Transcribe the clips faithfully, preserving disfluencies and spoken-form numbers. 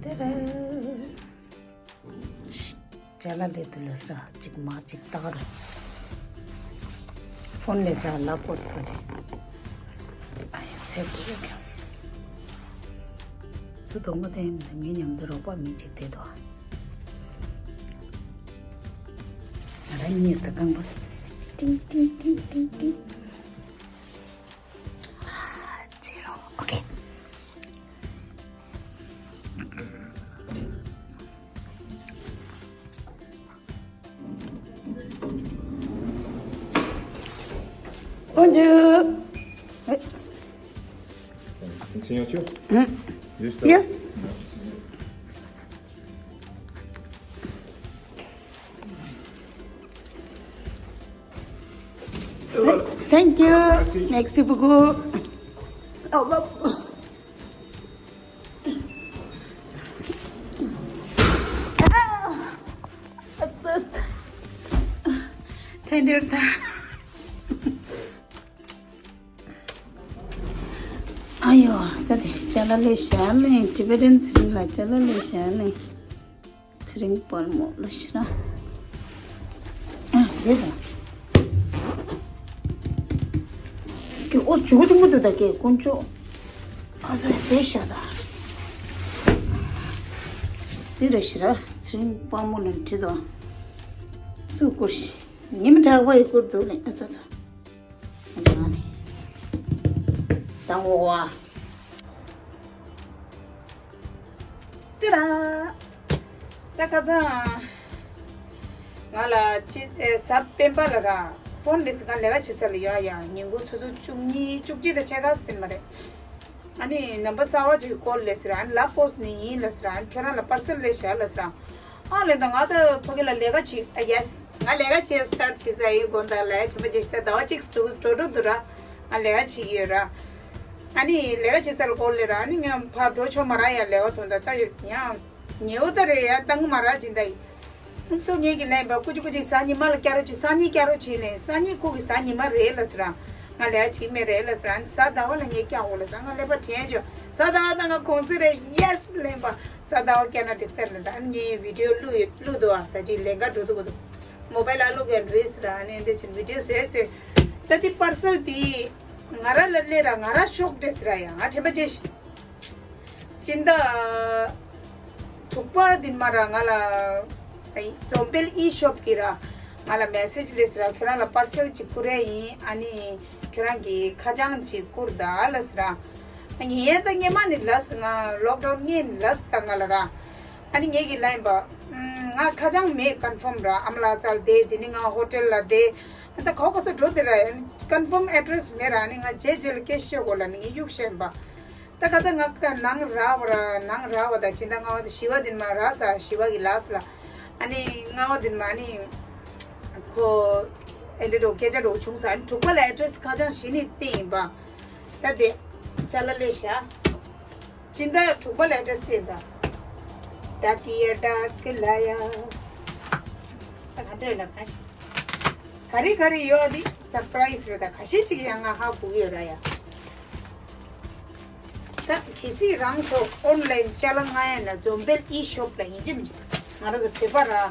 ཅ་ལག་ལས་དུ་ལས་ར་གཅིག་མ་གཅིག་ཏག་ར། ཕོན་ལས་ས་ལ་པོ་ས་རེད། ཨ་ཡ་ཚེ་གོ་ཡོད་ཀྱང་། སུ་གཏོང་མ་དེ་ངའི་མཉམ་དུ་རོགས་པ་མི་གཅིག་དེ་དོ། ང་རང་གཉིས་དུ་རྐང་པ། ཏིང་ཏིང་ཏིང་ཏིང་ཏིང་། ཨ་ཚེ་རོགས། ཨོ་ཁེ། Bonjour. Une signature? Juste là. Yeah. Thank you. Merci beaucoup. Oh, bah. ཐེངས་འདིར་ད། ཨ་ཡོ། ད་དེ་ཅ་ལག་ལས་བཞག་ནས་Tibetan་ཚེ་རིང་ལ་ཅ་ལག་ལས་བཞག་ནས། ཚེ་རིང་དཔལ་མོ་ལ་ཤི་ན། ཨ་དེ་ད། ཀྱི་ཨོ་ཇོ་ཇོ་མོ་དུ་ད་ཀྱི་དཀོན་མཆོག་ཨ་ཟེ་དེ་ཤ་ད། དེ་ར་ཤི་ར་ཚེ་རིང་དཔལ་མོ་ལ་ཁྲིད་དོ། སུ་བསྐུར་ཤི། ཉི་མ་དྲག་པ་ཡི་བསྐུར་འདུག་ལེ། ཨ་ཙ་ཙ། ཨ་ནི། དང་བོ་བ། ཏི་ར། ད་ཁ་སང་། ང་ལ་ཅི་ཨེ་གཟའ་སྤེན་པ་ལ་ར། ཕོན་ལས་ང་ལས་ཀ་བྱེད་ས་ལ་ཡོད་ཡ། ཉིན་གུང་ཆུ་ཚོད་བཅུ་གཉིས་བཅུ་གཅིག་དང་ཕྱེད་ཀ་ཟིན་མ་རེད། ཨ་ནི་ནམ་བར་གསར་པ་ཅིག་ཀོལ་ལས་ཟེར། ཨ་ནི་ལ་པོ་སི་ནས་ཡིན་ལ་ཟེར། ཨ་ནི་ཁྱོད་རང་ལ་པར་སེལ་ལས་བཞག་ལ་ཟེར། ཨ་ལས་ད་ང་ད་ཕ་གི་ལ་ལས་ཀ་བྱེད། ཨ་ཡེ་སི། ང་ལས་ཀ་བྱེད་སི་ཊར་ཊི་བྱེད་ས་ཡིན་དགོངས་དག་ལ། དྲན་པ་བརྗེད་ཤི་ད་ཟླ་བ་གཅིག་འགྲོ་འགྲོ་འགྲོ་འདུག་ར། ང་ལས་ཀ་བྱེད་ཡོད་ར། ཨ་ནི་ལས་ཀ་བྱེད་ས་ལ་ཀོལ་ལས་ར། ཨ་ནི་ང་ཕར་འགྲོ་ཆོག་མ་ར་ཡ། ལས་ཀ་དོན་དག་ད་ཡང་ཉེ་བོ་ད་རེད་ཡ། ཏང་མ་ར་ཅིན་ད་ཡིན། སོ་ངེད་ཀྱི་ལན་པ་ཀུ་ཅི་ཀུ་ཅི་གཟའ་ཉི་མ་ལ་བསྐྱར་རོགས་བྱེད། སང་ཉིན་བསྐྱར་རོགས་བྱེད་ལན། སང་ཉིན་ཁོ་གི་གཟའ་ཉི་མ་རེད་ལ་ཟེར། ང་ལས་ཀ་བྱེད་མེད་རེད་ལ་ཟེར། ཨ་ནི་གཟའ་ཟླ་བ་ལ་ངས་བསྐྱར་འོ་ལ་ཟེར། ང་ཀླད་པ་དྲན་བྱོས། གཟའ་ཟླ་བ་ད་ང་གུང་སེང་རེད། ཡེ་སི་ལན་པ། གཟའ་ཟླ་བ་བསྐྱར་ན་འགྲིག་ས་རེད། ད་ཨ་ནི་ངས་བི་ཌི་ཡོ་བླུགས་ཡོད་བླུགས་འདུག་ཨ་ད་ཅིག་ལས་ཀ་འགྲོ་འདུག་གོ་འདུག་མོ་བྷེལ་ལ་བླུགས་ཡོད་རེད་ཟེར། ཨ་ནི་འདི་ཕྱིན་བི་ཌི་ཡོ་བཟོས་བཟོས། ད་དེ་པར་སེལ་དེ་ང་ར་ལ་སླེབས་ར། ང་ར་ཤོག་འདྲེས་ར་ཡ། ང་དྲན་པ་བརྗེད་ཤི། སྤྱི་ཟླ་དྲུག་པ་དེ་མ་ར་ང་ལ་ཨ་འཛོམས་དཔལ་ཨི་ཤོབ་ཀྱི་ར་ང་ལ་མེ་སེ་ཇི་སླེབས་ཟེར། ཁྱོད་རང་ལ་པར་སེལ་ཅིག་བསྐུར་ཡ་ཡིན། ཨ་ནི་ཁྱོད་རང་གི་ཁ་བྱང་ཅིག་བསྐུར་ད་ལ་ཟེར། ངས་ད་སྔན་མ་ནས་ལབ་སོང་། ང་ལོག་ཌའུན་སྔན་ནས་ལབ་སོང་ད་ང་ལ་ར། ཨ་ནི་ངེད་ཀྱི་ལན་པ། ང་ཁ་བྱང་མེད། ཀོན་ཕོམ་ར། ཨ་མ་ལགས་རྩར་བསྡད། དེ་ནི་ང་ཧོ་ཊེལ་ལ་བསྡད། ད་ག་ག་ས་འགྲོ་དེ་ར། ཀོན་ཕོམ་ཨེ་ཌི་རེ་སི་མེད་ར། ཨ་ནི་ང་རྗེས་རྗེས་ལ་སྐད་ཤོད་གོ་ལ་ནི་ངས་གཡུག་བཤད་པ། ད་ཁ་ས་ང་ཀ་ནང་ར་བ་ར། ནང་ར་བ་ད་ཕྱི་ཟླ་ལྔ་པ་ད་བཞི་པ་དེ་མ་ར་ས་བཞི་པ་གི་ལ་སི་ལ། ཨ་ནི་ལྔ་པ་དེ་མ་ནི་ཁོ་ཨེ་འདྲ་འགྲོ་སྐད་ཆ་འགྲོ་བྱུང་ས། ཨ་ནི་དྲུག་པ་ལ་ཨེ་ཌི་རེ་སི་ཁ་བྱང་གཞི་ནས་བསྟན་ཡིན་པ། ད་དེ་ཅ་ལག་ལས་བཞག་སྤྱི་ཟླ་དྲུག་པ་ལ་ཨེ་ཌི་རེ་སི་བསྟན་ད། ད་ཀི་ཡ་ད་ཀི་ལ་ཡ། ད་ག་འདྲ་ཡོད་ན་ག་ཤེད། ག་རེ་ག་རེ་ཡོད་དེ་སར་པ་རའི་སི་རེད། ད་ཁ་ཤས་ཅིག་ཡང་ང་ཧ་གོ་གི་ཡོད་ར་ཡ། ད་གལ་སྲིད་རང་ཚོ་ཨོན་ལན་ཅ་ལག་མངགས་ཡ་ན་འཛོམས་དཔལ་ཨི་ཤོབ་ལ་ཡིན་གཅིག་མིན་གཅིག་ང་རང་ཚོ་བོད་པ་ར།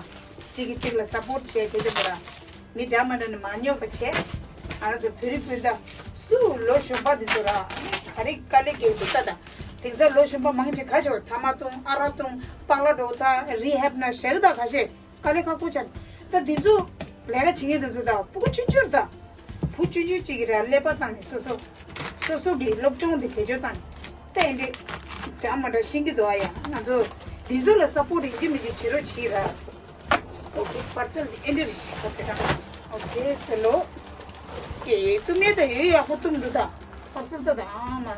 གཅིག་གིས་གཅིག་ལ་སབ་པོར་ཊི་བྱས་དེ་འདྲ་པོ་ར། མི་འདྲ་མ་འདྲ་ནས་མ་ཉོ་བ་བྱས། ང་རང་ཚོ་བོད་རིགས་སྤུན་ཟླ་སུ་ལོ་གཞོན་པ་འདི་ཚོ་ར། ག་རེ་དཀའ་ལས་སྐྱེལ་འདུག་ད། ད་དེང་སང་ལོ་གཞོན་པ་མང་ཆེ་ག་ཆོག་ཐ་མག་བཏུང་། ཨ་རག་བཏུང་། པགས་ལ་འགྲོ། ད་རི་ཧེབ་ན་བཞག་ད་ག་ཤེད། དཀའ་ལས་ཁག་པོ་ཆགས། ད་འདི་ཚོ་ལས་ཀ་བྱེད་མཁན་འདི་ཚོ་ད་སྤུ་གུ་ཆུང་ཆུང་རེད་ད། བུ་ཆུང་ཆུང་གཅིག་གིས་ར་ཀླད་པ་བཏང་ནས་སོ་སོ། སོ་སོ་གི་སློབ་སྦྱོང་དེ་བེད་སྤྱོད་བཏང་། ད་ཨེ་འདྲས། འདྲ་མ་འདྲ་ཤེས་ཀྱི་འདུག་ཨ་ཡ། ང་ཚོ་འདི་ཚོ་ལ་སབ་པོར་ཊི་ཡིན་གཅིག་མིན་གཅིག་བྱེད་རོགས་བྱེད་ར། ཨོ་ཁེ། པར་སེལ་དེ་ཨེ་འདྲས་རེད་ཤག་ད་དེ་ར། ཨོ་ཁེ་སེ་ལོ། ཀེ་གཏུམ་ཡས་ད་ཡོད་ཡག་པོ་གཏུམ་འདུག་ད། པར་སེལ་ད་ད་ཨ་མ།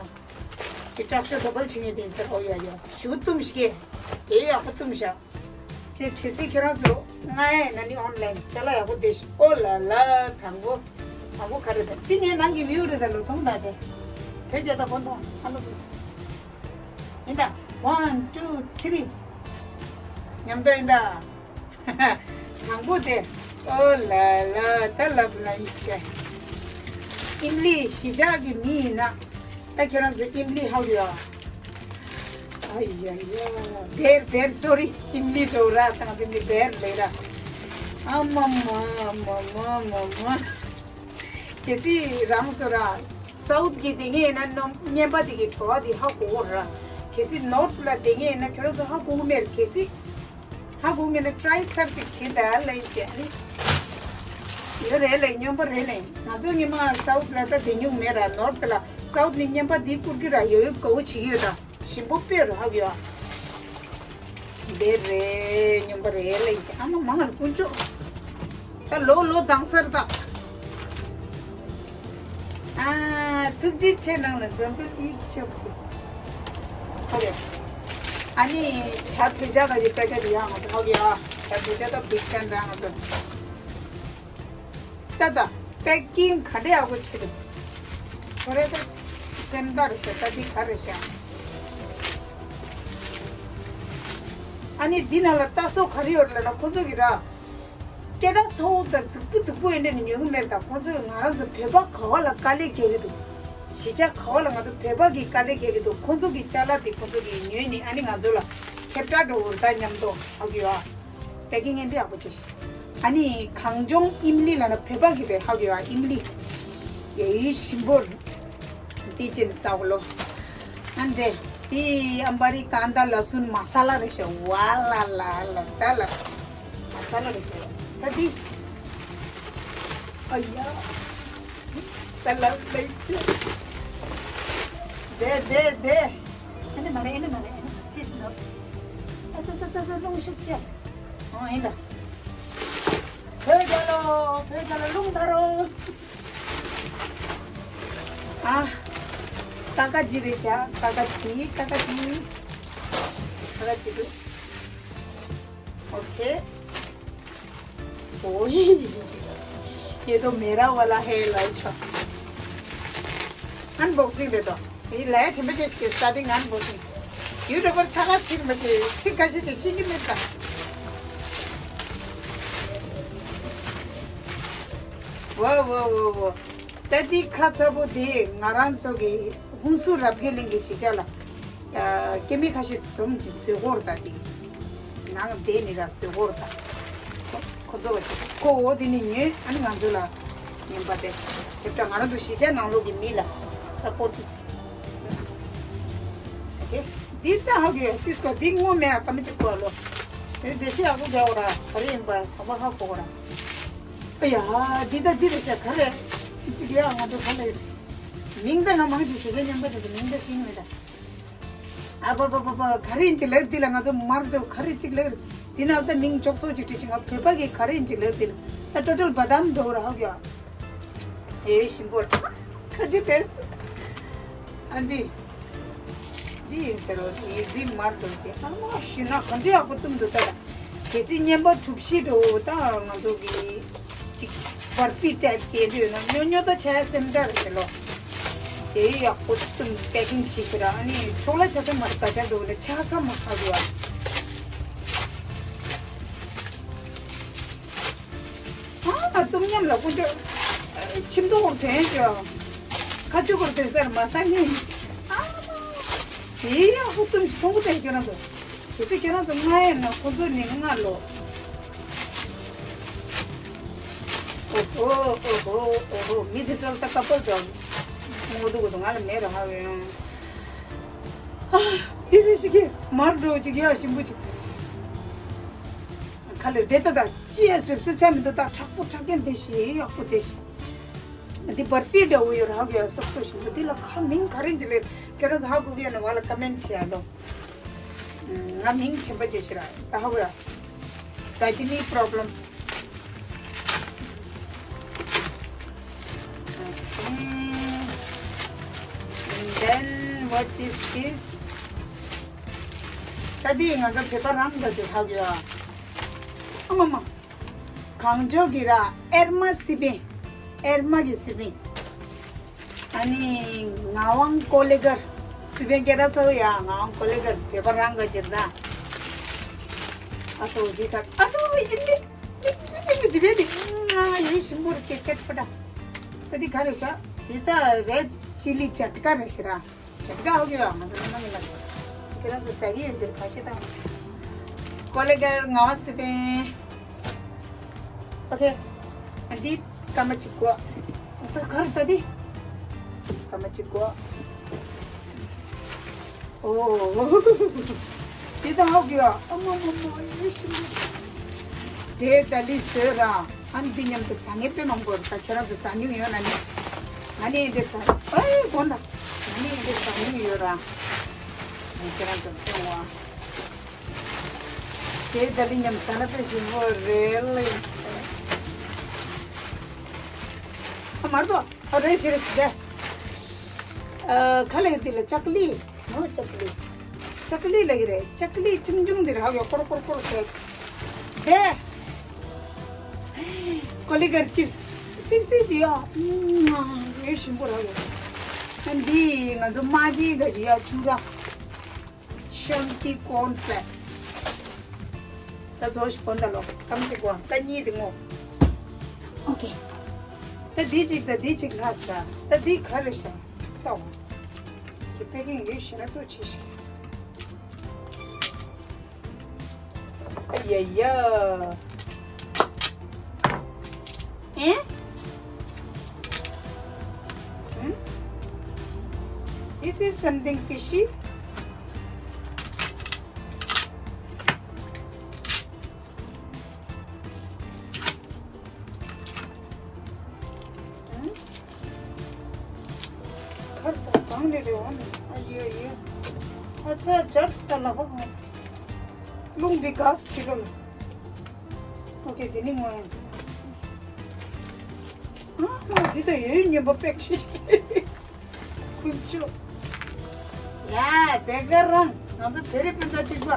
དེ་དྲག་ཤོས་ཌ་བལ་བྱེད་མཁན་དེ་ཡིན་ས་རེད། ཨོ་ཡ་ཡ། ཞུ་གཏུམ་ཞིག་གེ། དེ་ཡག་པོ་གཏུམ་ཤག་དེ་དྲི་སི་ཁྱེད་རང་ཚོ་ང་ཡ་ན་ནི་ཨོན་ལན་ཅ་ལག་ཡག་པོ་བསྡད་ཤག་ཨོ་ལ་ལ། དང་པོ། དང་པོ་ག་རེ་ད། དེ་ངའི་ནང་གི་བིའུ་རེད་ད། ལོ་ཐོང་ད་དེ། བོད་རྒྱ་ད་བོ་ད་ཧ་ལོ་བོ། ཡིན་ད། One, two, three། མཉམ་དུ་ཡིན་ད། དང་པོ་དེ། ཨོ་ལ་ལ། ད་ལབ་ན་ཡིག་ཆ། ཨིམ་ལི་གཞིས་ཆགས་ཀྱི་མི་ཡིན་ན། ད་ཁྱེད་རང་ཚོ་ཨིམ་ལི་ཧའུ་ཡོ། ཨ། ཡ་ཡ། བེར་བེར་སོ་རི་ཨིན་ལི་འགྲོ་ར་དང་དེ་ནི་བེར་ལེ་ར། ཨ་མ་མ་མ་མ་མ་མ། གལ་སྲིད་རང་ཚོ་ར་སའུཐ་གི་དེ་ངས་ན་ནམ་བརྙན་པ་དེ་གི་བྲོ་བ་དེ་ཧ་གོ་གོ་ར། གལ་སྲིད་ནོརཐ་ལ་དེ་ངས་ན་ཁྱོད་རང་ཚོ་ཧ་གོ་གོ་མེད། གལ་སྲིད་ཧ་གོ་མེད་ན་ཊྲའི་ཚར་ཅིག་བྱེད་ད་ལེ་བྱས་ནི། ཡོད་རེད་ལེ། སྨྱོན་པ་རེད་ལེ། ང་ཚོ་ཉི་མ་སའུཐ་ལ་ད་དེ་ཉུང་མེད་ར། ནོརཐ་ལ་སའུཐ་ནི་བརྙན་པ་དེ་བསྐུར་གི་ར་ཡོད་ཡོད་དགའ་བོ་བྱེད་ཀྱི་ཡོད་ད། ཞིམ་པོ་དཔེ་རུ་ཧ་གོ་ཡོད། འདི་རེད། སྨྱོན་པ་རེད་ལེ། ཨ་མ་མང་ལ་དཀོན་མཆོག་ད་ལོ་ལོ་དང་སར་ད། ཨ། ཐུགས་རྗེ་ཆེ། ནང་ལ་འཛོམས་པའི་ཡིག་ཆོག་གི་ཧོ་ཡ། ཨ་ནི་ཇ་བོད་ཇ་ག་ཅིག་པེ་ཀེ་ཊི་ཡང་ང་ཚོ་ཧོ་ཡ། ཇ་བོད་ཇ་ད་བིག་ཕེན་རང་ང་ཚོ། ད་ད། པེ་ཀིང་ག་འདྲ་ཡག་པོ་བྱེད་འདུག་ཁོ་རེ་ད། སེམས་ཐག་རེད་ཤག་ད་འདི་ག་རེད་ཤག་ཨ་ནི་འདི་ནང་ལ་ལྟ་སོགས་ག་རེ་ཡོད་རེད་ལབ་ན་ཁོ་ཚོ་གི་ར། སྐད་གྲགས་ཚ་བོ་དང་རྫིག་པོ་རྫིག་པོ་ཡིན་ནའི་ཉོ་གི་མེད་ད། ཁོ་ཚོས་ང་རང་ཚོ་བོད་པ་ག་བ་ལ་དཀའ་ལས་རྒྱག་གི་འདུག་གཞིས་ཆགས་ག་བ་ལ་ང་ཚོ་བོད་པ་གིས་དཀའ་ལས་རྒྱག་གི་འདུག་ཁོ་ཚོ་གི་ཅ་ལག་དེ་ཁོ་ཚོ་གིས་ཉོས་ནི་ཨ་ནི་ང་ཚོ་ལ་ཁྱབ་བསྒྲགས་འགྲོ་བར་ད་མཉམ་དུ་ཧ་གི་ཡོད་ཨ། པེ་ཀིང་ཨེ་འདྲ་ཡག་པོ་བྱས་ཤག་ཨ་ནི་གངས་ལྗོངས་ཨིམ་ལི་ལབ་ན་བོད་པ་གི་རེད་ཧ་གི་ཡོད་ཨ། ཨིམ་ལི་ཡེ་ཞིམ་པོ་རེད། དེ་ཅན་ས་འོ་ལོ། ཨ་འདྲ། དེ་ཨམ་བ་རི་ཀན་ད་ལ་སུན་མ་ས་ལ་རེད་ཤག་ཝ་ལ་ལ་ལ་ད་ལ། མ་ས་ལ་རེད་ཤག་ད་དེ། ཨ་ཡ། ད་ལ་ལེགས་ཆེ། དེ་དེ་དེ། ཨ་ནི་མ་རེད། ཨ་ནི་མ་རེད། ཨ་ནི་ཏིས་ནོ། ཨ་ཙི་ཙི་ཙི་ཙི་རླུང་ཤུགས་ཆེ། ཨོ་ཡིན་ད། བོད་རྒྱལ་ལོ། བོད་རྒྱལ་ལོ། རླུང་ད་རོ། ཨ། ཀ་ཀ་ཇི་རེད་ཤག་ཀ་ཀ་ཇི། ཀ་ཀ་ཇི། ཀ་ཀ་ཇི་འདུག་ཨོ་ཁེ། ཨོ་ཡི། ये तो मेरा वाला है ལབ་ཆོག་ཨན་བོག་སིང་རེད་དོ། ཡི་ལས་དྲན་པ་ཅན་ཞིག་གི་སི་ཊར་ཊིང་ཨན་བོག་སིང་། ཡུ་ཊུབ་པར་ཆ་ག་ཕྱིར་མ་ཤེས། ཚིག་ཁ་ཤས་ཅིག་ཤེས་ཀྱི་མེད་ད། ཝོ་ཝོ་ཝོ་ཝོ། ད་འདི་ཁ་ཚ་པོ་དེ་ང་རང་ཚོ་གི་ཧུན་སུར་རབ་རྒྱས་གླིང་གི་གཞིས་ཆགས་ལ། ཨ། སྐྱེ་དམན་ཁ་ཤས་སུ་འཛོམས་ཀྱི་བཟོས་སྐོར་ད་དེ། ནང་དེ་ནི་ད་བཟོས་སྐོར་ད། ཁོ་ཁོ་ཚོ་ཁོ་འོ་དེ་ནི་ཉོས་ཨ་ནི་ང་ཚོ་ལ་ཉན་པ་དེ། དེབ་ད་ང་རང་ཚོ་གཞིས་ཆགས་ནང་ལོགས་ཀྱི་མི་ལ་སཔོར་ཊི། ཨོ་ཁེ། འདི་ད་ཧ་གི་ཏིས་ཀོ་འདི་ངོ་མེད་ཨ་ཀ་མི་ཅིག་གོ་ལོ། དེ་འདྲ་ཤི་ཡག་པོ་རྒྱག་འོ་ར་ག་རེ་ཡིན་པ་གོ་མ་ཧ་གོ་གོ་ར། ཨ་ཡ། འདི་ད་འདི་རེད་ཤག་ག་རེ། ཅིག་ཡ་ང་ཚོ་ག་ལེ། མིང་ད་ང་མང་ཆེ་ཞེ་ཆེ་མཉམ་པ་དེ་ཚོ་མིང་ད་ཤེས་ཀྱི་མེད་ད། ཨ་པ་པ་པ་པ་ག་རེ་ཡིན་ཅིག་ལབ་འདི་ལ་ང་ཚོ་མར་འགྲོ་ག་རེ་ཅིག་ལབ། འདི་ནང་ད་མིང་ཅོག་ཙོ་ཅིག་བྲིས་ཅིག་ང་བོད་པ་གི་ག་རེ་ཡིན་ཅིག་ལབ་འདི་ལ་ད་ཊོ་ཊལ་བ་དམ་འགྲོ་ར་ཧ་གི་ཡ། ཨེ་ཞིམ་པོ་ར། ཁ་ཅིག་དེ། ཨ་འདི། འདི་ཡིན་ཟེར་རོ། ཨི་ཟི་མར་འགྲོ་གི་ཨ་མ་ཤི་ན་ག་འདྲ་ཡག་པོ་བཏུམ་འདུག་ད་ལ། གལ་སྲིད་བརྙན་པར་གྲུབ་གཞི་འགྲོ་ད་ང་ཚོ་གི་ཅིག་བར་ཕི་ཊའིབ་སྐྱེས་འདོད་ན་ཉོ་ཉོ་ད་ཆ་སེམས་དར་ཟེར་ལོ། དེ་ཡག་པོ་བཏུམ་པེ་ཀིང་བྱེད་ཟེར་ཨ་ནི་ཆོག་ལ་ཆ་ཚང་མར་ག་ཆ་འགྲོ་ལ་ཆ་ས་མ་ཁ་འགྲོ་ཨ། ཨ་ཨ་གཏུམ་ཉམས་ལ་ཀུན་སྤྱོད། ཁྱིམ་ཐོག་དྲན་ཅོ། ཁ་ཆུ་གོར་དེ་སར་མ་ས་ནི། ཨ་དེ་ཡང་ཧུ་གཏུམ་ཞིག་མཐོང་གི་དེ་ཁྱེད་རང་ཚོ། དེ་ཚོ་ཁྱེད་རང་ཚོ་ང་ཡིན་ན་ཁོ་ཚོ་ནི་ང་ལོ། ཨོ་ཧོ་ཨོ་ཧོ་ཨོ་ཧོ། མི་དེ་ཚོ་ལ་ད་ཀ་པར་ཚོ། ངོ་དུ་གོ་དུ་ང་ལ་མེད་ར་ཧ་གི་ཡང་། ཨ་དེ་རེ་ཞིག་གི་མར་འགྲོ་ཅིག་ཡ་ཞིམ་པོ་ཅིག་ཁ་ལེར་བསྡད་ད་ད་ཅི་ཡ་ཟེར་ཟེར་ཆ་མི་འདུག་ད་དྲག་པོ་དྲག་རྐྱེན་དེ་ཞིག་ཡག་པོ་དེ་ཞིག་འདི་བར་ཕི་འདྲ་བོ་ཡོད་ར་ཧ་གོ་ཡ་སོབ་སོབ་ཞིག་འདུག་འདི་ལ་ཁ་མིང་ག་རེ་འཇི་ལེ་ཁྱེད་རང་ཚོ་ཧ་གོ་གི་ཡོད་ན་ང་ལ་ཀ་མེན་ཊི་བྱེད་ཡ་ལོ། ང་མིང་ཆེན་པོ་ཅིག་ཞིག་ར་ད་ཧ་གོ་ཡ། ད་ཅི་ནི་པྲོབ་ལེམ། Okay. And then what is this? ད་འདི་ང་ཚོ་བོད་པ་རང་ག་ཚོད་ཧ་གོ་ཡ། ཨ་མ་མ། གངས་ལྗོངས་ཀྱི་ར་ཨེར་མ་སི་པན། ཨེར་མ་གི་སི་པན། ཨ་ནི་ངག་དབང་ཀོ་ལེ་གར། སི་པན་སྐད་གྲགས་ཚ་བོ་ཡ་ངག་དབང་ཀོ་ལེ་གར་བོད་པ་རང་ག་ཅིག་ད། ཨ་ཚོ་འདི་ད་ཨ་ཚོ་ཡིན་ནི། ཅི་ཅི་ཅི་ཅི་བས་འདི། ང་ཡིན་ཞིམ་པོ་རེད་ཀེ་ཀེ་ཕ་ད། ད་འདི་ག་རེ་ཤ། འདི་ད་རེད་ཅི་ལི་ཇ་ཏི་ཀ་རེད་ཤི་ར། ཇ་ཏི་ཀ་ཧོ་གི་ཡ་ང་ཚོ་ནང་གི་ལ། ཁྱེད་རང་ཚོ་ཟ་གི་ཡོད་འདིར་ཁ་ཤས་དང་། ཀོ་ལེ་གར་ང་བ་སི་པན། ཨོ་ཁེ། ཨ་འདི་སྐར་མ་གཅིག་གོ། ད་ག་རེ་ད་འདི། སྐར་མ་གཅིག་གོ། ཨོ། འདི་ད་ཧོག་གི་ཡ། ཨ་མ་མ་མ་ཡོད་ཤི་མ། འདྲེ་ད་ལི་ཟོས་ར། ཨ་འདི་མཉམ་དུ་ཟ་ངེས་དཔེ་མང་པོ་རེད། ད་ཁྱེད་རང་ཚོ་ཟ་མྱོང་ཡོད་ན་ནི། ང་ནི་འདི་ཟ། ཨེ་དགོན་ད། ང་ནི་འདི་ཟ་མྱོང་ཡོད་ར། ཁྱེད་རང་ཚོ་སྟོན་བ། དེ་ད་ལི་མཉམ་ཟ་ན་དཔེ་ཞིམ་པོ་རེད་ལེ། ཨ་མར་དོ། ཨ་རེད་ཤི་རེད་ཤི་དེ། ཨ་ཁ་ལེ་དེ་ལ་ཅག་ལི། ནོ་ཅག་ལི། ཅག་ལི་ལ་གི་རེད། ཅག་ལི་ཆུང་ཆུང་དེ་ར་ཧ་གོ་ཀོར་ཀོར་ཀོར་ཟེར། དེ། ཀོ་ལི་གར་ཅིབས། སིབ་སིབ་ཅི་ཡ། ཨུམ། ཡོད་ཞིམ་པོ་ར་ཡོད། ཨ་འདི་ང་ཚོ་མ་ཅི་ག་ཅི་ཡ་ཆུ་ར། ཤོན་ཏི་ཀོན་ཕེ་ལེགས། ད་བཟོ་ཞིག་གོན་ད་ལོ། ཀམ་ཅིག་གོ། ད་གཉིས་དེ་ངོ་། ཨོ་ཁེ། ད་འདི་གཅིག་ད་འདི་གཅིག་ལྷག་ས། ད་འདི་ག་རེ་ཤ། ཅིག་ལྟ་འོ། དེ་པེ་ཀིང་ཡོད་ཤེ་ན་ཚོ་ཆེ་ཤིག་ཨ་ཡ་ཡ། ཨེ། ཨུམ། This is something fishy. ཨུམ། ཁར་ད་གང་ནས་རེད་འོ་ནི། ཨ་ཡོ་ཡོ། ཨ་ཚ་ཇར་ད་ལ་ཧོ། རླུང་འདི་ག་སི་ཕྱི་ལོ་ལ། ཨོ་ཁེ་དེ་ནི་ངོ་ཡང་ཟེར། ཨ་མ་འདི་ད་ཡོད་ཉན་པ་པེག་ཆི་ཤིག་ཁུན་ཆུ། ཡ་དེ་ག་རང་ང་ཚོ་བེ་རི་པིན་ད་གཅིག་པ།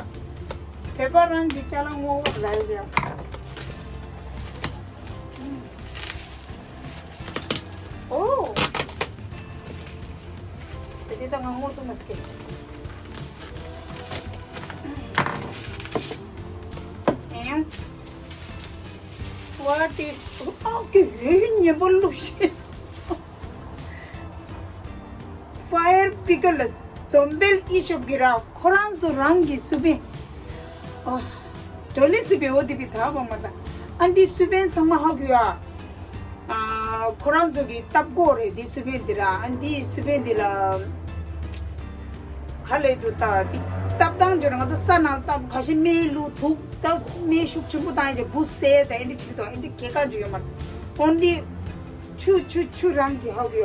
བེ་པ་རང་གི་ཅ་ལག་ངོ་བོ་ལ་ཡ། ཨོ། དེ་དེ་ད་ང་ངོ་ཐུག་མ་སྐད། ཨེ། What is? ཨོ་ཀེ་ཡོད་ཉན་པ་ལུག་ཤེས། Fire Pickle ལ་འཛོམས་དཔལ་ཨི་ཤོབ་ཀྱི་ར་ཁོ་རང་ཚོ་རང་གི་སུ་པན། ཨོ། ཌོ་ལི་སུ་པན་འོ་དེ་བི་ཐ་བ་མ་ད། ཨ་འདི་སུ་པན་ཚང་མ་ཧ་གོ་ཡ། ཨ་ཁོ་རང་ཚོ་གི་སྟབས་གོ་རེད་འདི་སུ་པན་འདི་ར། ཨ་འདི་སུ་པན་འདི་ལ། ག་ལེ་དུ་ད་འདི་སྟབས་དང་འཇོར་ང་ཚོ་ས་ནང་སྟབས་ཁ་ཤས་སྨན་ལུ་ཐུག་སྟབས་སྨན་ཤུགས་ཆེན་པོ་བཏང་ཡ་བུ་སེ་ད་ཨེ་འདི་ཆིག་ཏོ་ཨེ་འདི་གེ་ཀ་འཇུ་ཡོད་མ་རེད། ཨོན་ལི། ཆུ་ཆུ་ཆུ་རང་གི་ཧ་གོ་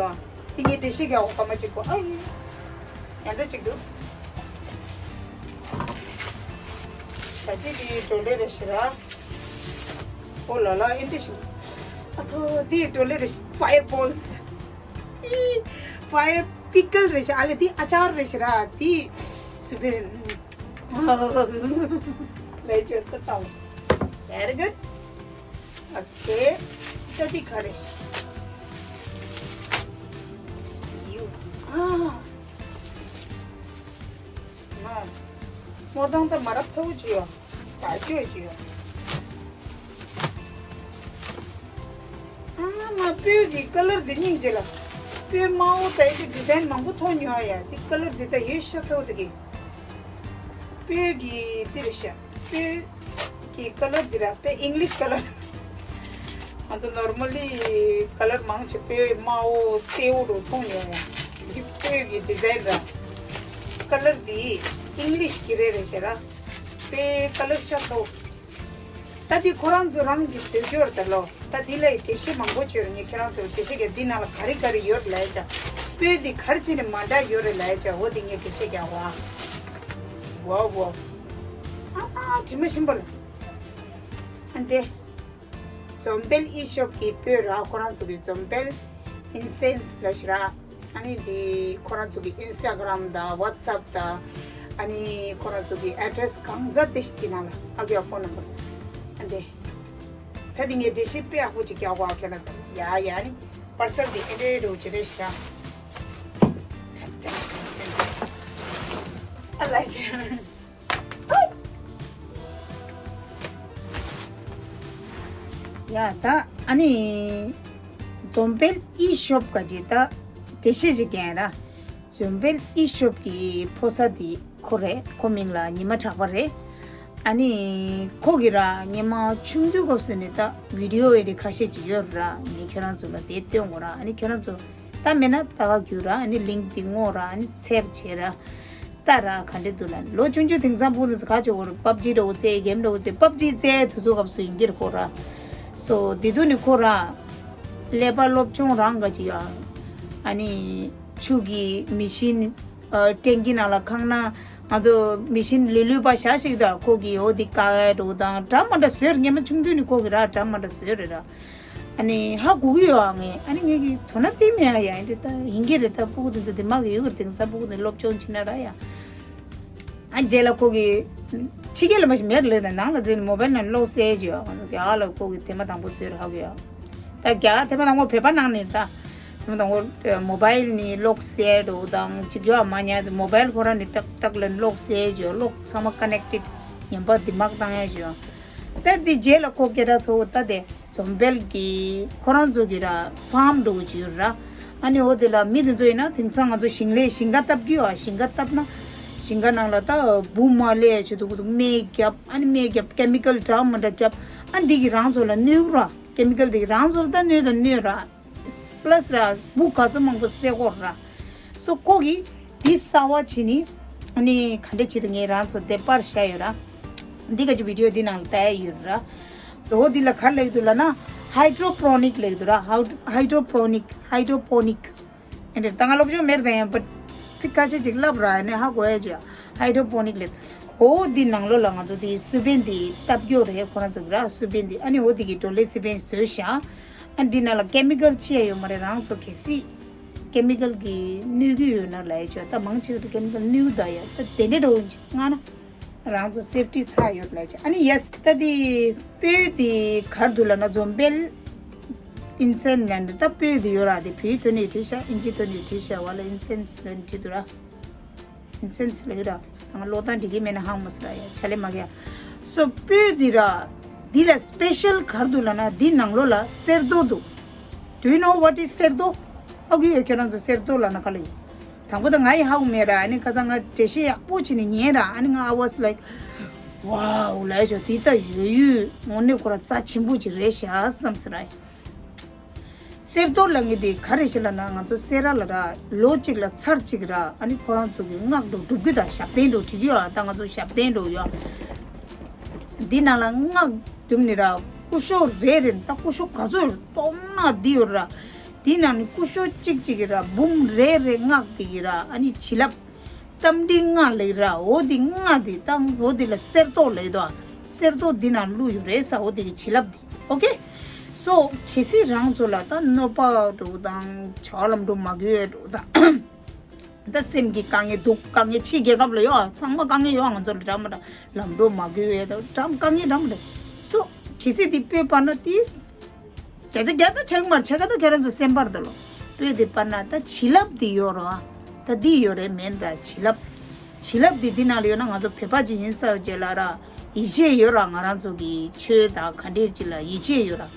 ཡ། དེ་ངས་འགྲེལ་བཤད་རྒྱག་འོ་སྐར་མ་གཅིག་གོ། ཨ་ཡི། ཡང་འདོད་ཅིག་འདུག་ད་ཅི་དེ་ཌོ་ལེ་རེ་ཞིག་ར། ཨོ་ལ་ལ་ཨེ་འདྲ་ཞིག་ཨ་ཚོ་དེ་ཌོ་ལེ་རེ་ཞིག Fire Balls. ཨི། Fire Pickle རེ་ཞིག་ཨ་ལེ་དེ་ཨ་ཅར་རེ་ཞིག་ར་དེ་སུ་པེ། ལས་བྱོས་ཏུ་བཏང་། Very good. Okay. ད་འདི་ག་རེ་ཡུ། ཨ། མ། མོ་དང་ད་མ་རབས་ཚ་བོ་ཅི་ཡོད། ད་ཅོས་ཅི་ཡོད། ཨ་མ་སྤོས་ཀྱི་ཀ་ལར་འདི་སྙིང་རྗེ་ལ། སྤོས་དམར་པོ་ད་ཡི་གེ་ཌི་ཛའིན་མང་པོ་མཐོང་མྱོང་ཡ། འདི་ཀ་ལར་འདི་ད་ཡོད་ཤ་ཚ་བོ་འདི་གི་སྤོས་ཀྱི་འདི་རེད་ཤག་སྤོས་ཀྱི་ཀ་ལར་འདི་ར་དཔེ་ཨིང་ལིཤ་ཀ་ལར། ང་ཚོ་ནོར་མལ་ལི་ཀ་ལར་མང་ཆེ་སྤོས་དམར་པོ་སེར་པོ་རུ་མཐོང་ཡོང་ཡ། འདི་སྤོས་ཀྱི་ཌི་ཛའིན་ར། ཀ་ལར་འདི་ཨིང་ལིཤ་གི་རེད་རེད་ཤག་ར། དཔེ་ཀ་ལར་ཤ་ཚ་བོ། ད་འདི་ཁོ་རང་ཚོ་རང་གི་བཟོས་ཡོད་རེད་ད་ལོ། ད་འདི་ལ་ཡི་འགྲེལ་བཤད་མང་པོ་བྱོས་རེད། ངས་ཁྱེད་རང་ཚོར་འགྲེལ་བཤད་རྒྱག་འདི་ནང་ལ་ག་རེ་ག་རེ་ཡོད་རེད་ལབ་ཡ་ཅག་སྤོས་འདི་ག་རེ་བྱས་ནས་མ་འདྲ་ཡོད་རེད་ལབ་ཡ་ཅག་འོ་འདི་ངས་འགྲེལ་བཤད་རྒྱག་བ། ཝའོ་ཝའོ། ཨ་ཨ་དྲི་མ་ཞིམ་པོ་ལ། ཨ་འདི། འཛོམས་དཔལ་ཨི་ཤོབ་ཀྱི་སྤོས་ར། ཁོ་རང་ཚོ་གི་འཛོམས་དཔལ་ཨིན་སེན་སི་ལབ་ཤག་ར། ཨ་ནི་འདི་ཁོ་རང་ཚོ་གི་ཨིན་སི་ཊ་གྷ་རམ་དང་ཝ་ཊི་སི་ཨེབ་དང་ཨ་ནི་ཁོ་རང་ཚོ་གི་ཨེ་ཌི་རེ་སི་གང་ཟག་དེ་ཞིག་དེ་ནང་ལ་ཨ་གི་ཡ་ཕོན་ནམ་བར་ཨ་འདི། ད་འདི་ངས་འགྲེལ་བཤད་དཔེ་ཡག་པོ་ཅིག་རྒྱག་གོ་ཨ་ཁྱོད་རང་ཚོ་ཡ་ཡ་ནི་པར་སལ་འདི་ཨེ་འདྲའི་རུ་ཅི་རེད་ཤག་ཨ་ལ་ཅི། ཡ་ད་ཨ་ནི་འཛོམས་དཔལ་ཨི་ཤོབ་ག་ཅི་ད་འགྲེལ་བཤད་ཅིག་རྒྱག་ཡ་ར། འཛོམས་དཔལ་ཨི་ཤོབ་ཀྱི་ཕོ་གསར་འདི་ ཁོ་རེད། ཁོ་མིང་ལ་ཉི་མ་གྲགས་པ་རེད། ཨ་ནི་ཁོ་གི་ར་ཉི་མ་ཆུང་དུས་སྐབས་སུ་ནས་ད་བི་ཌི་ཡོ་ཨེ་འདྲ་ཁ་ཤས་ཅིག་ཡོད་ར། ངས་ཁྱེད་རང་ཚོ་ལ་དེ་སྟོན་དགོས་ར། ཨ་ནི་ཁྱེད་རང་ཚོ་ད་མེད་ན་ད་ག་རྒྱུ་ར། ཨ་ནི་ལིང་ཀི་དེ་བསྔོག་ར། ཨ་ནི་འཚོལ་བྱེད་ར། ད་ར་ག་འདྲ་འདུག་ལ། ལོ་ཆུང་ཆུང་དེང་སང་ཕྲུ་གུ་དེ་ཚོ་ག་ཅོ་གོ་ར། པབ་ཇི་འདྲ་བོ་རྩེ། གེམ་འདྲ་བོ་རྩེ། པབ་ཇི་རྩེ་དུས་ཚོད་སྐབས་སུ་ཡིན་གྱི་རེད་ཁོ་ར། སོ་དེ་དུས་ནི་ཁོ་ར་ཀླད་པ་སློབ་སྦྱོང་རང་ག་ཅིག་ཡོད། ཨ་ནི་ཆུ་གི་མི་ཤིན། ཨ། ཊེང་ཀི་ནང་ལ་ཁང་ན་ང་ཚོ་མི་ཤིན་ལུས་ལུས་པ་བཞག་ཞིག་དང་། ཁོ་གིས་འོ་དེ་ཀ་ཡ་འགྲོ་དང་འདྲ་མ་འདྲ་བཟོས། སྔོན་མ་ཆུང་དུས་ནས་ཁོ་གིས་ར་འདྲ་མ་འདྲ་བཟོས་རེད་ར། ཨ་ནི་ཧ་གོ་གི་ཡོད། ཨ་ངས་ཨ་ནི་ངས་ཀྱི་དོ་སྣང་དེ་མེད་ཡ། ཡ་ཨེ་འདྲ་ད་ཡིན་གྱི་རེད། ད་ཕྲུ་གུ་དེ་ཚོ་དེ་མ་གི་ཡོད་གི་རེད། དེང་སང་ཕྲུ་གུ་དེ་སློབ་སྦྱོང་བྱེད་ན་ར་ཡ། ཨ་རྗེས་ལ་ཁོ་གིས་ཕྱི་རྒྱལ་ལ་མ་ཞིག་མེད་ལེ་དང་ནང་ལ་འཛིན་མོ་བལ་ནང་གློག་གསལ་བྱས་ཡོད། རྒྱ་གར་ལ་ཁོ་གིས་ཐེངས་མ་དང་པོ་བཟོས་རེད་ཧ་གོ་ཡ། ད་རྒྱ་གར་ཐེངས་མ་དང་པོ་བོད་པ་ནང་ནས་ད། ཐེངས་མ་དང་པོ་མོ་བལ་ནས་གློག་གསལ་འགྲོ་དང་ཅིག་ཡོད་མ་ཉལ་དུ་མོ་བལ་ཁོ་རང་ནས་ཏག་ཏག་ལ་གློག་གསལ་བྱས། གློག་ཚང་མ་ཀ་ནེག་ཊེཌ་ངན་པ་དེ་མག་བཏང་ཡ་བྱས། ད་དེ་རྗེས་ལ་ཁོ་སྐད་གྲགས་ཚ་བོ་ད་དེ་འཛོམས་དཔལ་གྱི་ཁོ་རང་ཚོ་གི་ར་ཕཱམ་འགྲོ་གི་ཡོད་ར། ཨ་ནི་འོ་དེ་ལ་མི་དེ་ཚོ་ཡིན་ན་དེང་སང་ང་ཚོ་ཞིང་ལས་ཞིང་ཁ་བཏབ་ཀྱི་ཡོད། ཨ་ཞིང་ཁ་བཏབ་ན་ཞིང་ཁ་ནང་ལ་ད་འབུ་མ་ལས་བྱེད་དུ་ཀུ་དུ་སྨན་བརྒྱབ། ཨ་ནི་སྨན་བརྒྱབ། ཀེ་མི་ཀལ་འདྲ་མ་འདྲ་བརྒྱབ། ཨ་འདི་གི་རང་ཚོ་ལ་གནོད་ར། ཀེ་མི་ཀལ་འདི་གི་རང་ཚོ་ལ་ད་གནོད་ད་གནོད་ར། པ་ལ་སི་ར་འབུ་ག་ཚོད་མང་པོ་བསད་གོ་ར། སོ་ཁོ་གིས་འདི་གསར་བ་བྱས་ནི་ཨ་ནི་ག་འདྲ་བྱེད་དུ་ངས་རང་ཚོ་དེ་པར་བཞག་ཡོད་ར། འདི་ག་ཅི་བི་ཌི་ཡོ་འདི་ནང་ལ་བལྟ་ཡ་ཡོད་ར། འོ་འདི་ལ་ག་རེ་ལབ་ཀྱི་འདུག་ལབ་ན་ཧའི་ཌྲོ་པོ་ནིག་ལབ་ཀྱི་འདུག་ར། ཧའི་ཌྲོ་པོ་ནིག་ཧའི་ཌྲོ་པོ་ནིག་ཨེ་འདྲ་ད་ང་སློབ་སྦྱོང་མེད་དང་ཡང་པ་ཚིག་ཁ་ཤས་ཅིག་ལབ་ར། ཨ་ནི་ཧ་གོ་ཡ་ཅིག་ཧའི་ཌྲོ་པོ་ནིག་ལབ། འོ་འདི་ནང་ལོགས་ལ་ང་ཚོ་དེ་སུ་བན་དེ་བཏབ་ཀྱི་ཡོད་རེད། ཁོ་རང་ཚོ་གི་ར་སུ་བན་དེ། ཨ་ནི་འོ་དེ་གི་ཌོ་ལེ་སི་བན་བཟོས་ཤག་ཨ་འདི་ནང་ལ་ཀེ་མི་ཀལ་ཅི་ཡང་ཡོད་མ་རེད། རང་ཚོ་གལ་སྲིད་ཀེ་མི་ཀལ་གི་གནོད་ཀྱི་ཡོད་ན་ལབ་ཡ་ཅིག་ད་མང་ཆེ་བ་ཀེ་མི་ཀལ་གནོད་ད་ཡ་ད་དེ་འདྲ་འགྲོ་ཡ་ཅིག་ང་ན། རང་ཚོ་སེབ་ཊི་ཚ་ཡོད་ལབ་ཅིག་ཨ་ནི་ཡེ་སི་ད་དེ་སྤོས་དེ་ག་རེ་འདུག་ལབ་ན་འཛོམས་དཔལ་ཨིན་སེན་ནན་ད་སྤོས་དེ་ཡོད་ར། དེ་བོད་ཐོག་ནས་བྲིས་ཤག་ཨིན་ཇི་ཐོག་ནས་བྲིས་ཤག་བ་ལ་ཨིན་སེན་ལབ་བྲིས་འདུག་ར། ཨིན་སེན་ལབ་ཡོད་ར། ང་ལོ་ཏང་འགྲིག་གི་མེད་ན་ཧང་མོ་སི་ར་ཡ་ཆ་ལེ་མ་ག་ཡ། སོ་སྤོས་དེ་ར། འདི་ལ་སི་པེ་ཤལ་ག་རེ་འདུག་ལབ་ན་འདི་ནང་ལོགས་ལ་གསེར་མདོག་འདུག Do you know what is གསེར་མདོག་ཧ་གོ་ཡོད་ཁྱེད་རང་ཚོ་གསེར་མདོག་ལབ་ན་ག་ལ་ཡོད། དང་པོ་ད་ང་ཡི་ཧ་གོ་མེད་ར། ཨ་ནི་ཁ་སང་ང་འགྲེལ་བཤད་ཡག་པོ་བྱས་ནས་ཉན་ར། ཨ་ནི་ང་I was like wow ལབ་ཡ་ཅོ་དེ་ད་ཡོད་ཡོད་དངོས་གནས་ཁོ་ར་རྩ་ཆེན་པོ་ཅིག་རེད་ཤག་བསམ་སི་ར། གསེར་མདོག་ལབ་མཁན་དེ་ག་རེ་ཞིག་ལབ་ན་ང་ཚོ་སེ་ར་ལ་ར་ལོ་གཅིག་ལ་ཚར་གཅིག་ར། ཨ་ནི་ཁོ་རང་ཚོ་གི་སྔགས་འགྲོ་སྒྲུབ་རྒྱུ་དང་ཞབས་བརྟན་འགྲོ་བྲིས་རྒྱུ་ཡོད། ད་ང་ཚོ་ཞབས་བརྟན་འགྲོ་ཡོད། འདི་ནང་ལ་སྔགས་བསྡུམས་ནི་ར་སྐུ་ཤོགས་རེ་རེ་ད་སྐུ་ཤོགས་ག་ཚོད་སྟོང་ན་འདི་ཡོད་ར། འདི་ནང་ནི་སྐུ་ཤོགས་གཅིག་གཅིག་གི་ར་འབུམ་རེ་རེ་སྔགས་འདི་གི་ར། ཨ་ནི་བྱིན་རླབས་རྟ་མགྲིན་སྔགས་ལབ་ར། འོ་འདི་སྔགས་འདི་དང་འོ་འདི་ལ་གསེར་མདོག་ལབ་དོ། གསེར་མདོག་འདི་ནང་བླུགས་ཡོད་རེད་ས། འོ་འདི་གི་བྱིན་རླབས་འདི། ཨོ་ཀེ། སོ་གལ་སྲིད་རང་ཚོ་ལ་ད་གནོད་པ་འགྲོ་དང་བྱ་བ་ལམ་འགྲོ་མ་དགོས་འགྲོ་དང་། ད་སེམས་ཀྱི་དཀའ་ངལ་འདུག་དཀའ་ངལ་ཕྱི་རྒྱལ་ཁབ་ལ་ཡོད། ཚང་མ་དཀའ་ངལ་ཡོད། ང་ཚོ་ལ་འདྲ་མ་འདྲ་ལམ་འགྲོ་མ་དགོས་ཡོད་ད་འདྲ་དཀའ་ངལ་འདྲ་མ་འདྲ། སོ་གལ་སྲིད་འདི་སྤོས་པ་ན་ཏིས། བརྒྱ་ཆ་བརྒྱ་ད་ཆག་མར་ཆག་ག་ད་ཁྱེད་རང་ཚོ་སེམས་པར་ད་ལོ། སྤོས་འདི་པ་ན་ད་བྱིན་རླབས་འདི་ཡོད་རོ། ད་འདི་ཡོད་རེད་མེན་ར་བྱིན་རླབས། བྱིན་རླབས་འདི་འདི་ནང་ལ་ཡོད་ན་ང་ཚོ་བོད་པ་ཅིག་ཡིན་ས་རྗེས་ལ་ར། ཡིད་ཆེས་ཡོད་ར། ང་རང་ཚོ་གི་ཆོས་དང་ག་འདྲས་ཅིག་ལ་ཡིད་ཆེས་ཡོད་ར།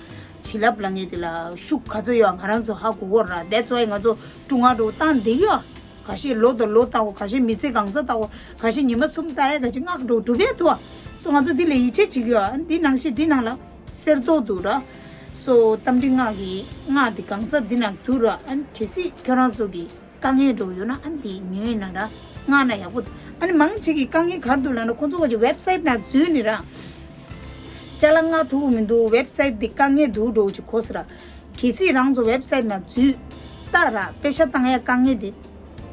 བྱིན་རླབས་ལབ་མཁན་འདི་ལ་ཤུགས་ག་ཚོད་ཡོད་ང་རང་ཚོ་ཧ་གོ་གོ་ར། That's why ང་ཚོ་སྒྲུང་ང་འགྲོ་བཏང་འདི་ཡོད། ཁ་ཤས་ལོ་དང་ལོ་ལྟ་བུ། ཁ་ཤས་མི་ཚེ་གང་ཚ་ལྟ་བུ། ཁ་ཤས་ཉི་མ་གསུམ་ལྟ་ཡ། ཁ་ཤས་སྔགས་འགྲོ་སྒྲུབ་ཡ་འདུག་བ། སོ་ང་ཚོ་འདི་ལ་ཡིད་ཆེས་བྱེད་ཀྱི་ཡོད། འདི་ནང་བཞིན་འདི་ནང་ལ་གསེར་མདོག་འདུག་ར། སོ་རྟ་མགྲིན་སྔགས་ཀྱི་སྔགས་འདི་གང་ཚ་འདི་ནང་འདུག་ར། ཨ་ནི་གལ་སྲིད་ཁྱོད་རང་ཚོ་གི་དཀའ་ངལ་འགྲོ་ཡོད་ན་ཨ་ནི་འདི་ཉོས་ན་ར་སྔགས་ན་ཡག་པོ་འདུག་ཨ་ནི་མང་ཆེ་གི་དཀའ་ངལ་ག་རེ་འདུག་ལབ་ན་ཁོ་ཚོ་ག་ཅིག་ཝེབ་སའིཊ་ནང་འཛུལ་ནི་ར། ཅ་ལག་མངགས་ཐུབ་ཀྱི་མི་འདུག་ཝེབ་སའིཊ་འདི་དཀའ་ངལ་འདུག་འགྲོ་ཅིག་གོ་ས་ར། གལ་སྲིད་རང་ཚོ་ཝེབ་སའིཊ་ནང་འཛུལ་ལྟ་ར། པེ་ཤ་བཏང་ཡ་དཀའ་ངལ་འདི་བྱེད་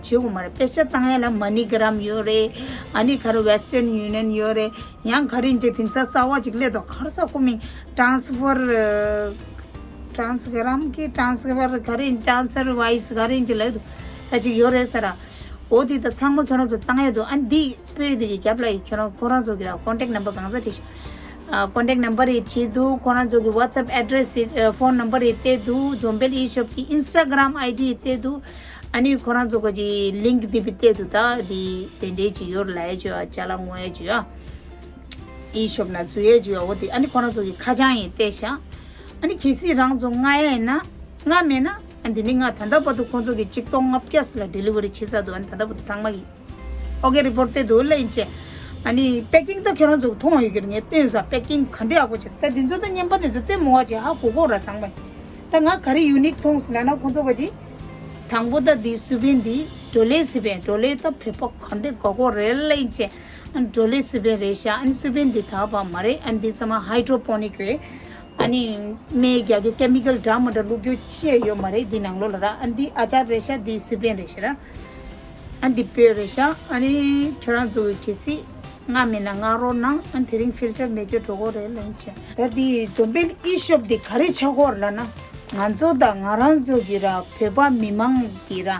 དགོས་མ་རེད། པེ་ཤ་བཏང་ཡ་ལ་མ་ནི་གྷ་རམ་ཡོད་རེད། ཨ་ནི་ག་རེ་ཝེ་སི་ཊརན་ཡུ་ནི་ཡན་ཡོད་རེད། ཡང་ག་རེ་ཡིན་ཅིག་དེང་སང་གསར་བ་ཅིག་སླེབས་འདུག་ག་རེ་ཟེར་ཁོ་མིང་ཊ་རན་སི་ཕར། ཊ་རན་སི་གྷ་རམ་གི་ཊ་རན་སི་ཕར་ག་རེ་ཡིན། ཊ་རན་སི་ཕར་ཝའི་སི་ག་རེ་ཡིན་ཅིག་ལབ་འདུག་ད་ཅིག་ཡོད་རེད་ཟེར་ར། འོ་དེ་ད་ཚང་མ་ཁྱོད་རང་ཚོ་བཏང་ཡ་འདུག་ཨ་ནི་འདི་སྤོས་འདི་གི་རྒྱབ་ལ་ཡི་ཁྱོད་རང་ཁོ་རང་ཚོ་གི་ར་ཀོན་ཊེག་ནམ་བར་གང་ཟག་བྲིས་ཤག་ཨ། ཀོན་ཊེག་ནམ་བར་ཡི་བྲིས་འདུག་ཁོ་རང་ཚོ་གི་ཝ་ཊི་སེབ་ཨེ་ཌི་རེ་སི་ཡི་ཨ། ཕོན་ནམ་བར་ཡི་བལྟས་འདུག་འཛོམས་དཔལ་ཨི་ཤོབ་ཀྱི་ཨིན་སི་ཊ་གྷ་རམ་ཨའི་ཌི་ཡི་བལྟས་འདུག་ཨ་ནི་ཁོ་རང་ཚོ་གི་ལིང་ཀི་འདི་བི་བལྟས་འདུག་ད་འདི་དེ་འདྲའི་ཅིག་ཡོད་ལབ་ཡ་ཅིག་ཡོད། ཅ་ལག་བསྔོག་ཡ་ཅིག་ཡོད། ཨི་ཤོབ་ནང་འཛུལ་ཡ་ཅིག་ཡོད། འོ་དེ་ཨ་ནི་ཁོ་རང་ཚོ་གི་ཁ་བྱང་ཡི་བལྟས་ཤག་ཨ་ནི་གལ་སྲིད་རང་ཚོ་མངགས་ཡ་ཡིན་ན་མངགས་མེད་ན་ཨ་འདི་ནི་མངགས། ད་ལྟ་བར་དུ་ཁོང་ཚོ་གི་ཆིག་སྟོང་ལྔ་བརྒྱ་ལ་ཌེ་ལི་ཝ་རི་བྱེད་ཚར་འདུག་ཨ་ནི་ད་ལྟ་བར་དུ་ཚང་མ་གི་ཨོ་ཀེ་རི་པོར་ཏེ་འདུག་ལེན་ཅེ། ཨ་ནི་པེ་ཀིང་ད་ཁྱོད་རང་ཚོ་མཐོང་ཡོད་ཀྱི་རེད། ངས་སྟོན་ས་པེ་ཀིང་ག་འདྲ་ཡག་པོ་བྱས། ད་འདི་ཚོ་ད་བརྙན་པ་དེ་ཚོ་སྟོན་མོ་བ་ཅེ་ཧ་གོ་གོ་ར་ཚང་མ། ད་ང་ག་རེ་ཡུ་ནིག་མཐོང་ཟེར་ན་ཁོང་ཚོ་ག་ཅི། དང་པོ་ད་འདི་སུ་བེན་འདི་ཌོ་ལེ་སུ་བེན། ཌོ་ལེ་ད་བོད་པ་ག་འདྲ་གོ་གོ་རེད་ལེན་ཅེ། ཌོ་ལེ་སུ་བེན་རེད་ཤག་ཨ་ནི་སུ་བེན་འདི་དག་པ་མ་རེད། ཨ་ནི་འདི་ཚང་མ་ཧའི་ཌྲོ་པོ་ནིག་རེད། ཨ་ནི་མེ་རྒྱག་རྒྱུ་ཀེ་མི་ཀལ་འདྲ་མི་འདྲ་བླུག་རྒྱུ་ཅི་ཡང་ཡོད་མ་རེད་འདི་ནང་ལོགས་ལ་ར། ཨ་ནི་འདི་ཨ་ཅར་རེད་ཤག་འདི་སུ་བེན་རེད་ཤག་ར། ཨ་ནི་འདི་སྤོས་རེད་ཤག་ཨ་ནི་ཁྱོད་རང་ཚོ་གི་གལ་སྲིད་ང་མིན་ན་ང་རོ་ནང་ཨ་ནི་དེ་རིང་ཕིལ་ཊར་མེད་རྒྱུ་འགྲོ་གོ་རེད་ལེན་ཅེ། ད་འདི་འཛོམས་དཔོན་ཨི་ཤོབ་འདི་ག་རེ་ཆགས་གོ་ར་ལ་ན། ང་ཚོ་དང་ང་རང་ཚོ་གི་ར་བོད་པ་མི་མང་གི་ར་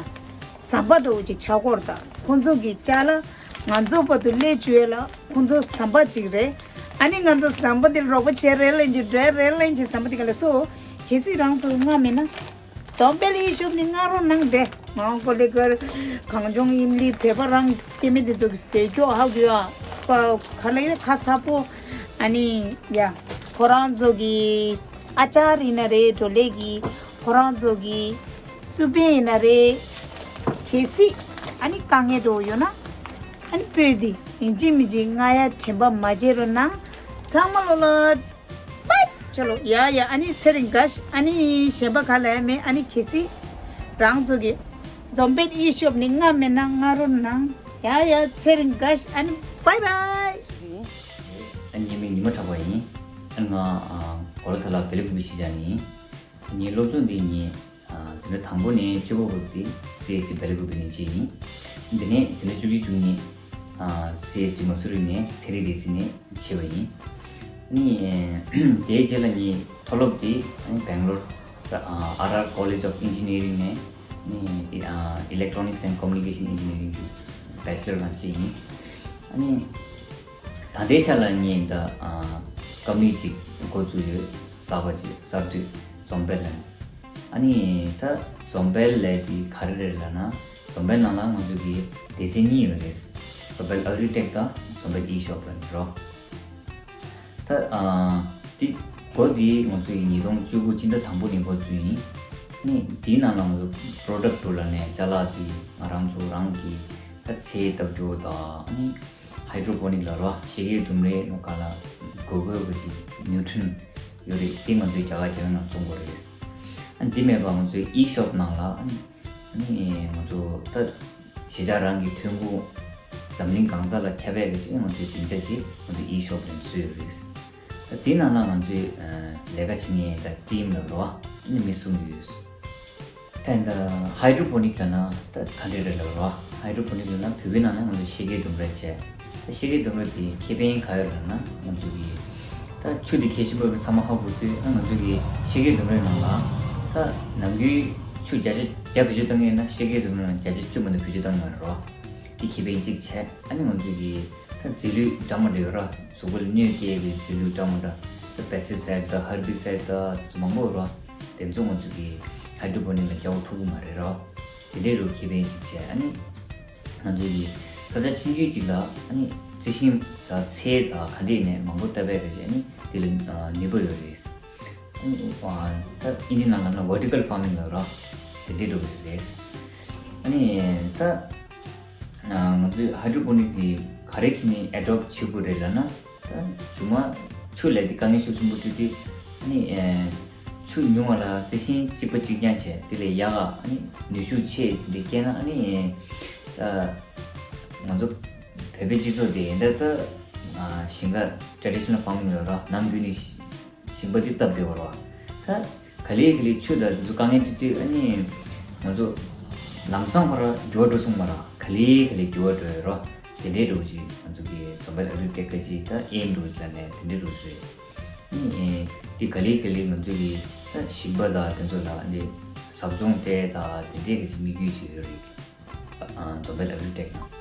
ཟམ་པ་འདྲ་བོ་ཅིག་ཆགས་གོ་ར། ད་ཁོང་ཚོ་གི་ཅ་ལག་ང་ཚོ་བར་དུ་སླེབས་བཅུག་ཡས་ལ་ཁོང་ཚོ་ཟམ་པ་ཅིག་རེད། ཨ་ནི་ང་ཚོ་ཟམ་པ་འདིར་རོགས་པ་བྱས་རེད་ལེན་ཅིག་འགྲོ་རེད་ལེན་ཅིག་ཟམ་པ་འདི་ག་ལ་སོ། གལ་སྲིད་རང་ཚོ་ང་མིན་ན། འཛོམས་དཔོན་ཨི་ཤོབ་ནི་ང་རོ་ནང་བསྡད། མ་འོངས་པ་ལས་ཀར་གངས་ལྗོངས་ཨིམ་ལི་བོད་པ་རང་སྐྱེ་དམན་དེ་ཚོ་གི་ཟས་སྐྱོ་ཧ་གོ་ཡ། ག་ལ་ཡ་ཁ་ཚ་པོ། ཨ་ནི་ཡ། ཁོ་རང་ཚོ་གི་ཨ་ཅར་ཡིན་ན་རེད། འགྲོ་ལས་ཀྱི་ཁོ་རང་ཚོ་གི་སུ་བེན་ཡིན་ན་རེད། གལ་སྲིད་ཨ་ནི་དཀའ་ངལ་འགྲོ་ཡོད་ན། ཨ་ནི་སྤོས་འདི་ཡིན་གཅིག་མིན་གཅིག་ང་ཡ་དྲན་པ་མ་བརྗེད་རོགས་གནང་། ཚང་མ་ལོ་ལོ། པད་ཆ་ལོ་ཡ་ཡ། ཨ་ནི་ཚེ་རིང་དགའ་ཤ། ཨ་ནི་གཞན་པ་ག་ལ་ཡ་མེད། ཨ་ནི་གལ་སྲིད་རང་ཚོ་གི་འཛོམས་དཔོན་ཨི་ཤོབ་ནི་ང་མེད་ན་ང་རོ་ནང་ཡ་ཡ། ཚེ་རིང་དགའ་ཤ། ཨ་ནི་བའི་བའི། ཨ་ནི་ངའི་མིང་ཉི་མ་གྲགས་པ་ཡིན། ཨ་ནི་ང་གོ་ལ་ཐ་ལ་བེ་ལི་ཀུ་པི་ཤི་ཇ་ནི་ཡིན། ངའི་སློབ་སྦྱོང་འདི་ངས་འཛིན་གྲྭ་དང་པོ་ནས་བཅུ་པ་བར་དུ་སི་ཨེཆ་ཌི་བེ་ལི་ཀུ་པི་ནས་བྱས་ཡིན། འདི་ནས་འཛིན་གྲྭ་བཅུ་གཅིག་བཅུ་གཉིས་སི་ཨེཆ་ཌི་མ་སུ་རི་ནས་ཚན་རིག་སྡེ་ཚན་ནས་བྱས་པ་ཡིན། ཨ་ནི་དེའི་རྗེས་ལ་ངས་མཐོ་སློབ་དེ་ཨ་ནི་སྦེང་ལོར་ཨར་ཨར་College of Engineering ནས་ཨ་ནི་Electronics and Communication Engineering གི་བེ་ཆི་ལར་གནང་བྱས་ཡིན། ཨ་ནི། ད་ལྟའི་ཆ་ལ་ངས་ད་ཨ་ཀམ་པ་ནི་གཅིག་འགོ་བཙུགས་ཡོད། གསར་པ་ཅིག་གསར་དུས་འཛོམས་དཔོན་ལ། ཨ་ནི་ད་འཛོམས་དཔོན་ལས་དེ་ག་རེ་རེད་ལབ་ན། འཛོམས་དཔོན་ནང་ལ་ང་ཚོ་གི་སྡེ་ཚན་གཉིས་ཡོད་རེད། འཛོམས་དཔོན་ཨེག་རི་ཊེག་དང་འཛོམས་དཔོན་ཨི་ཤོབ་ལབ་ནི་རོ། ད་ཨ་དེ་འགོ་དེ་ང་ཚོ་ཡི་ཉིས་སྟོང་བཅུ་དགུ་སྤྱི་ཟླ་དང་པོ་ནས་འགོ་བཙུགས་ཡིན། ཨ་ནི་དེའི་ནང་ལ་ང་ཚོ་པྲོ་ཌག་ཊི་ལབ་ནས་ཅ་ལག་དེ་ང་རང་ཚོ་རང་གི་ད་ཚལ་བཏབ་རྒྱུ་དང་ཨ་ནི། ཧའི་ཌྲོ་པོ་ནིག་ལབ་རོ། ཤེལ་གྱི་ལྡུམ་རའི་ནང་ག་ལ་དགོས་དགོས་པ་ཞིག་ནིའུ་ཊྲན་ཡོད་རེད། དེ་ང་ཚོའི་རྒྱ་གར་རྒྱལ་ཡོངས་ནང་བཙོང་དགོས་རེད། ཨ་འདི་མེད་པ་ང་ཚོའི་ཨི་ཤོབ་ནང་ལ་ཨ་ནི་ང་ཚོ་ད་གཞིས་ཆགས་རང་གི་ཐོན་ཁུངས་འཛམ་གླིང་གང་ས་ལ་ཁྱབ་པའི་གི་ཅིག་ང་ཚོའི་སྡིངས་ཆ་ཅིག་ང་ཚོའི་ཨི་ཤོབ་ལ་བཟོས་ཡོད་རེད། ད་དེ་ནང་ལ་ང་ཚོའི་ལས་ཀ་བྱེད་མཁན་ད་ཊིམ་ལབ་རོ། ཨ་ནི་མི་གསུམ་ཡོད། ད་ཡིན་ད་ཧའི་ཌྲོ་པོ་ནིག་ལབ་ན་ད་ག་འདྲས་རེད་ལབ་རོ། ཧའི་ཌྲོ་པོ་ནིག་ལབ་ན་བོད་སྐད་ནང་ན་ང་ཚོ་ཤེལ་གྱི་ལྡུམ་ར་བྱས། ད་ཤེལ་གྱི་ལྡུམ་ར་དེ་ཁེ་ཕན་ག་ཡོད་ལབ་ན་ང་ཚོ་གི་ད་ཆུ་དེ་གལ་ཆེན་པོ་ཡོད་པ་ཚང་མ་ཧ་གོ་དུས་ཨ་ང་ཚོ་གི་ཤེལ་གྱི་ལྡུམ་རའི་ནང་ལ་ད་ནམ་རྒྱུན་ཆུ་བརྒྱ་ཆ་བརྒྱ་བེད་སྤྱོད་བཏང་གི་ཡོད་ན་ཤེལ་གྱི་ལྡུམ་རའི་ནང་བརྒྱ་ཆ་བཅུ་མ་གཏོགས་བེད་སྤྱོད་བཏང་གི་མ་རེད་རོ། དེ་ཁེ་ཕན་གཅིག་བྱས། ཨ་ནི་ང་ཚོ་གི་ད་རྫས་ལུད་འདྲ་མི་འདྲ་ཡོད་ར། གཟུགས་པོ་ལ་གནོད་སྐྱེལ་བའི་རྫས་ལུད་འདྲ་མི་འདྲ། ད་པེ་སི་ཊི་སའིཌ་དང་ཧར་བི་སའིཌ་དང་མང་པོ་ཡོད་ར། དེ་ཚོ་ང་ཚོ་གི་ཧའི་ཌྲོ་པོ་ནིག་ལ་རྒྱག་ཐུབ་ཀྱི་མ་རེད་ར། དེ་འདྲའི་རུ་ཁེ་ཕན་ཅིག་བྱས། ཨ་ནི་ང་ཚོ་གི་ས་ཆ་ཆུང་ཆུང་ཅིག་ལ་ཨ་ནི་རྩི་ཤིང་ཚ་ཚལ་དང་ག་འདྲས་ནས་མང་པོ་བཏབ་པའི་ག་ཅིག་ཨ་ནི་དེ་ལ་ནུས་པ་ཡོད་རེད། ཨ་ནི་ད་ཨིན་ཇི་ནང་ལ་ན་ཝར་ཊི་ཀལ་ཕར་མིང་ལབ་ར། དེ་འདྲའི་རུ་རེད། ཨ་ནི་ད་ང་ཚོས་ཧའི་ཌྲོ་པོ་ནིག་དེ་ག་རེ་བྱས་ནས་ཨེ་ཌོབ་བྱེད་དགོས་རེད་ལབ་ན། ད་རྗེས་མ་ཆུ་ལས་དེ་དཀའ་ངལ་ཤུགས་ཆེན་པོ་འཕྲད་དུས་ཨ་ནི་ཆུ་ཉུང་བ་ལ་རྩི་ཤིང་གཅིག་པ་གཅིག་རྐྱང་བྱས་དེ་ལས་ཡག་ག་ཨ་ནི་ནུས་ཤུགས་ཆེ་འདི་སྐྱེས་ན་ཨ་ནི་ད་ང་ཚོ་བོད་པའི་སྤྱི་ཚོགས་དེ་ཡིན་ད་ད་ཞིང་ཁ་ཊེ་རེ་ཌི་ཤི་ནལ་ཕར་མིང་ལབ་ར། ནམ་རྒྱུན་ནས་ཞིང་པ་འདི་བཏབ་བསྡད་པ་རེད་བ། ད་ག་ལེ་ག་ལེ་ཆུ་དང་འདི་ཚོ་དཀའ་ངལ་འཕྲད་དུས་ཨ་ནི་ང་ཚོ་ལམ་སང་ཁོ་ར་འགྱུར་བ་འགྲོ་སོང་མ་ར། ག་ལེ་ག་ལེ་འགྱུར་བ་འགྲོ་ཡོད་ར། དེ་འདྲའི་འགྲོ་ཅིག་ང་ཚོ་གི་འཛོམས་དཔོན་ཨེག་རི་ཊེག་གི་ཅིག་ད་ཨེམ་འགྲོ་ཅིག་ལ་ནས་དེ་འདྲའི་འགྲོ་ཅིག་རེད། ཨ་ནི་འདི་ག་ལེ་ག་ལེ་ང་ཚོ་གི་ད་ཞིང་པ་དང་དེ་ཚོ་ལ་ཨ་ནི་ཟབ་སྦྱོང་སྤྲད་དང་དེ་འདྲའི་གི་ཅིག་དམིགས་ཡུལ་ཅིག་ཡོད་རེད། འཛོམས་དཔོན་ཨེག་རི་ཊེག་ནང་